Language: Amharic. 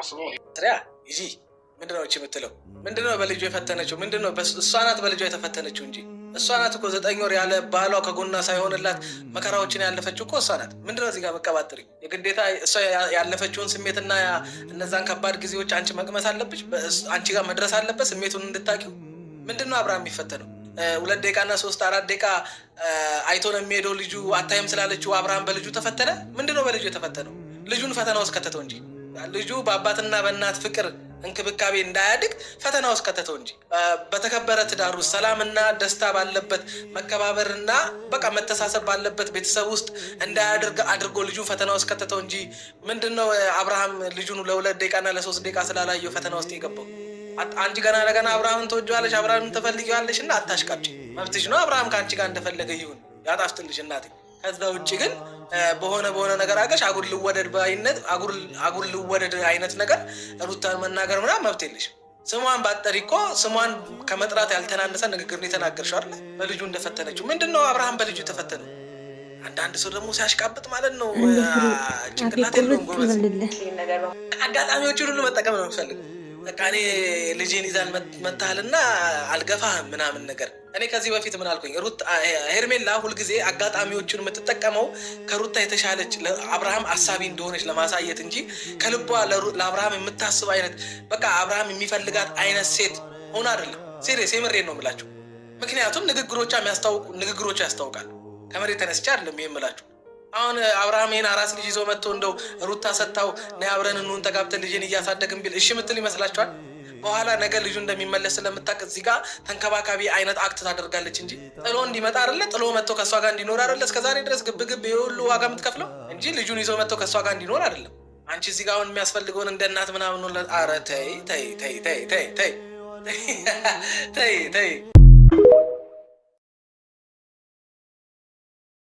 ሳስበው ሪያ ይጂ ምንድነው እቺ የምትለው? ምንድነው በልጇ የፈተነችው? ምንድነው? እሷ ናት በልጇ የተፈተነችው እንጂ እሷ ናት እኮ 9 ወር ያለ ባሏ ከጎኗ ሳይሆንላት መከራዎችን ያለፈችው እኮ እሷ ናት። ምንድነው እዚህ ጋር መቀባጥሪ? የግዴታ እሷ ያለፈችውን ስሜትና እነዛን ከባድ ጊዜዎች አንቺ መቅመስ አለብሽ፣ አንቺ ጋር መድረስ አለበት ስሜቱን እንድታቂው። ምንድነው አብርሃም የሚፈተነው? 2 ደቂቃና 3 4 ደቂቃ አይቶ ነው የሚሄደው። ልጁ አታይም ስላለችው አብርሃም በልጁ ተፈተነ። ምንድነው በልጁ የተፈተነው? ልጁን ፈተና ውስጥ ከተተው እንጂ፣ ልጁ በአባትና በእናት ፍቅር እንክብካቤ እንዳያድግ ፈተና ውስጥ ከተተው እንጂ፣ በተከበረ ትዳር ውስጥ ሰላምና ደስታ ባለበት፣ መከባበርና በቃ መተሳሰብ ባለበት ቤተሰብ ውስጥ እንዳያድርግ አድርጎ ልጁን ፈተና ውስጥ ከተተው እንጂ ምንድነው አብርሃም ልጁን ለ2 ደቂቃና ለ3 ደቂቃ ስላላየው ፈተና ውስጥ የገባው? አንቺ ገና ለገና አብርሃምን ትወጂዋለሽ፣ አብርሃምን ትፈልጊዋለሽ እና አታሽቃብጪ። መብትሽ ነው። አብርሃም ከአንቺ ጋር እንደፈለገ ይሁን፣ ያጣፍጥልሽ እናቴ። ከዛ ውጭ ግን በሆነ በሆነ ነገር አገሽ አጉል ልወደድ ባይነት አጉል ልወደድ አይነት ነገር ሩታን መናገር ምናምን መብት የለሽም። ስሟን ባጠሪ እኮ ስሟን ከመጥራት ያልተናነሰ ንግግር ነው የተናገርሽው አይደለ? በልጁ እንደፈተነችው ምንድን ነው አብርሃም በልጁ የተፈተነው? አንዳንድ ሰው ደግሞ ሲያሽቃብጥ ማለት ነው ጭንቅላት የለውም ጎበዝ። አጋጣሚዎችን ሁሉ መጠቀም ነው የሚፈልገው። በቃ እኔ ልጄን ይዛል መታሃልና አልገፋህም ምናምን ነገር። እኔ ከዚህ በፊት ምን አልኩኝ? ሩት ሄርሜላ ሁልጊዜ አጋጣሚዎችን የምትጠቀመው ከሩታ የተሻለች አብርሃም አሳቢ እንደሆነች ለማሳየት እንጂ ከልቧ ለአብርሃም የምታስብ አይነት፣ በቃ አብርሃም የሚፈልጋት አይነት ሴት ሆና አይደለም። Serious የምሬን ነው የምላችሁ። ምክንያቱም ንግግሮቿ የሚያስታውቁ ንግግሮቿ ያስታውቃል። ከመሬት ተነስቼ አይደለም ይሄ የምላችሁ። አሁን አብርሃም ይሄን አራስ ልጅ ይዞ መጥቶ እንደው ሩታ ሰጥታው ነይ አብረን እንሁን ተጋብተን ልጅን እያሳደግን ቢል እሺ ምትል ይመስላችኋል? በኋላ ነገ ልጁ እንደሚመለስ ስለምታውቅ እዚህ ጋር ተንከባካቢ አይነት act ታደርጋለች እንጂ ጥሎ እንዲመጣ አይደለ፣ ጥሎ መጥቶ ከእሷ ጋር እንዲኖር አይደለ እስከዛሬ ድረስ ግብ ግብ የሁሉ ዋጋ የምትከፍለው እንጂ ልጁን ይዞ መጥቶ ከእሷ ጋር እንዲኖር አይደለም። አንቺ እዚህ ጋር አሁን የሚያስፈልገውን እንደ እናት ምናምን፣ ኧረ ተይ ተይ ተይ ተይ ተይ ተይ ተይ ተይ።